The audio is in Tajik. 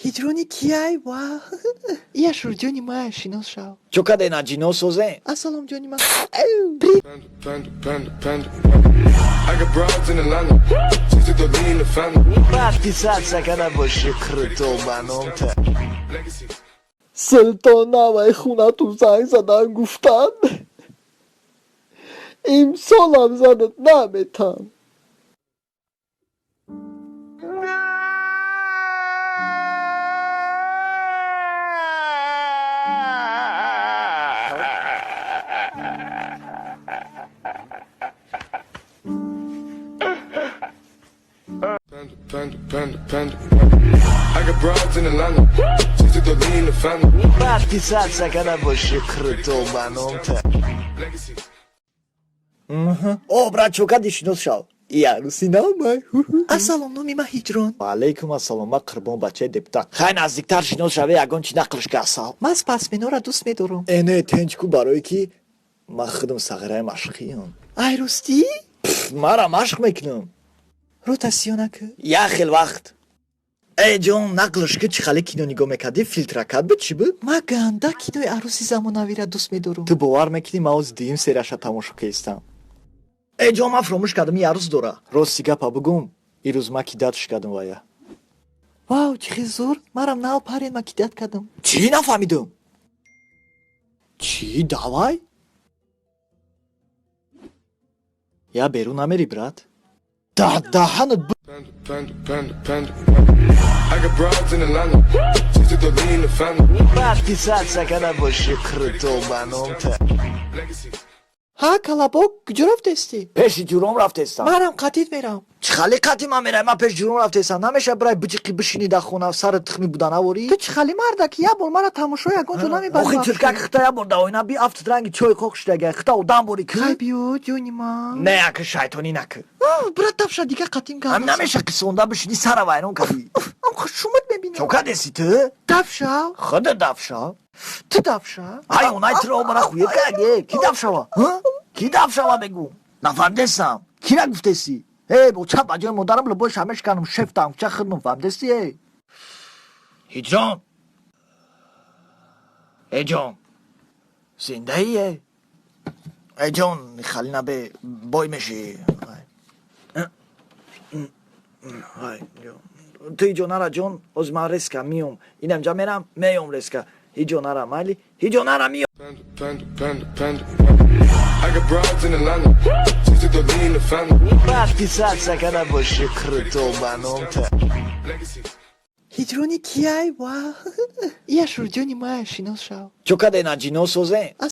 Ҳиҷрони кияй? Ва ия, шурҷони мая, шинос шав. Чо каде, наҷино созем? Ассалом, ҷони ман. Panda, panda, panda, panda. I got broads in Atlanta. Just to lean the family. Подписаться када боши круто ба номта. Legacies. Султонавай хунату занг задан, гуфтанд, имсолам занат наметам. Panda, panda, panda, panda. I got broads in Atlanta. Just to lean the family. Подписаться када боши круто ба номта. Legacies. О, брат, чо кади, шинос шав. Я русинамай. Ассалом, номи ман Ҳиҷрон. Алейкум ассалом, ма Қурбон, бачаи депутат. Хай, наздиктар шинос шаве, ягон чи нақлш ка, асал. Ман спортсменора дӯст медорам. Э, не, тенчку, барое ки ман худам сағираи машқиам. Ай, ростӣ? Мара машқ мекунам. Рӯта сиё накӣ. Як хел вақт. Э, ҷон, нақлш ки, чӣ хеле кино нигоҳ мекардӣ? Фильтракат буд, чӣ буд? Ман ганда кинои арӯси замонавиро дӯст медорам. Ту бовар мекунӣ, ман ози дуюм серияша тамошо кестам. Э, ҷон, ман фуромӯш кардам, и арӯс дора. Рости гапа бугум, ирӯз ман кидать кардам вая. Вау, чӣ хел зур! Марам нав парень ма кидать кардам. Чӣ? Нафаҳмидум. Чӣ? Давай, я берун намери, брат, даҳанат. Panda, panda, panda, panda. I got broads in Atlanta. Just to lean the family. Подписаться када боши круто ба номта. Legacies. Ҳа, калабок, куҷо рафтестӣ? Пеши ҷуром рафтестам. Марам қатид мерам. Чӣ хали қати ман мерай? Ман пеши ҷуром рафтестам. Намеша брай, биҷиқи, бишини дар хона, сари тухми буда наворӣ? Ту чӣ хали мардаки, як бор мара тамошо ягон ҷо намебарӣ? Охи, тиркак хита як бор дар оина би, афтид, ранги чой қоқ шудага, хита одам борӣ ки. Хай, биё, ҷони ман. Не, ака, шайтонӣ накӣ. Брат, тафша, дига қатим. Ам намеша, қисонда бишини, сара вайрон кардӣ. Ам хушумат мебинам. Чо кадеси ту? Дафшав. Худа дафшав. Ту дафша. Ай, онай тиро мара хует каге. Ки дафшава? Ки дафшава, бегу. Нафаҳмидестам, кира гуфтеси? Э, бо чап ба ҷои модарам лубои шамешканам, шефтам ча хидмам, фаҳмидести? Э, Ҳиҷрон, э ҷон, зиндаие? Э ҷон, хали набе, бой мешӣ. Ту ҳиҷо нара, ҷон, ози ман резко миём, инамҷа мерам, меём резко. Ҳиҷо нара, майли, ҳиҷо нара, миём. Panda, panda, panda, panda. I got broads in Atlanta. Just to lean the family. Подписаться када боши круто ба номта. Legacies. Ҳиҷрони кияй? Ва ия, шурҷони мая, шинос шав. Чо каде, наҷино созем?